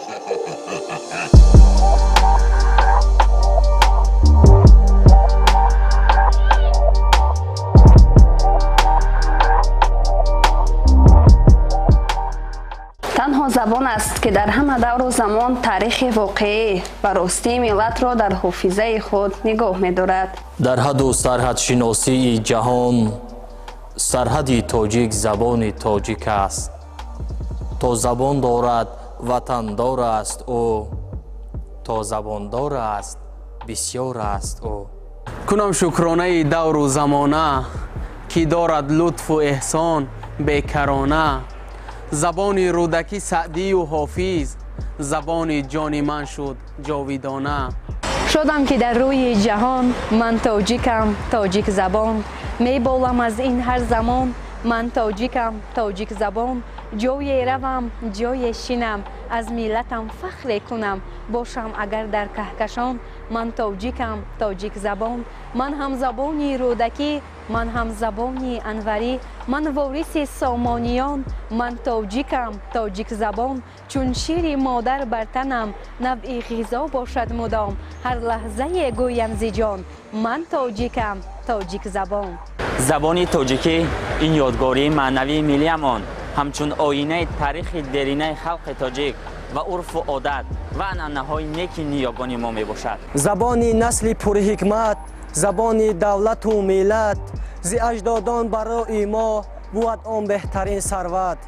Танҳо забон аст, ки дар ҳама давру замон таърихи воқеӣ ва ростии миллатро дар ҳофизаи худ нигоҳ медорад. Дар ҳаду сарҳадшиносии ҷаҳон сарҳади тоҷик забони тоҷик аст. То забон дорад, ватандор аст ӯ, то забондор аст, бисёр аст ӯ. Кунам шукронаи давру замона, ки дорад лутфу эҳсон бекарона. Забони Рӯдакӣ, Саъдию Ҳофиз забони ҷони ман шуд ҷовидона. Шодам, ки дар рӯи ҷаҳон ман тоҷикам, тоҷикзабон. Меболам аз ин ҳар замон, ман тоҷикам, тоҷикзабон. Ҷое равам, ҷое шинам, аз миллатам фахре кунам. Бошам агар дар каҳкашон, ман тоҷикам, тоҷикзабон. Ман ҳамзабони Рӯдакӣ, ман ҳамзабони Анварӣ, ман вориси Сомониён, ман тоҷикам, тоҷикзабон. Чун шири модар бар танам навъи ғизо бошад мудом, ҳар лаҳзае гӯям зи ҷон, ман тоҷикам, тоҷикзабон. Забони тоҷикӣ ин ёдгории маънавии миллиамон, ҳамчун оинаи таърихи деринаи халқи тоҷик ва урфу одат ва анъанаҳои неки ниёгони мо мебошад. Забони насли пурҳикмат, забони давлату миллат, зи аҷдодон барои мо бувад он беҳтарин сарват.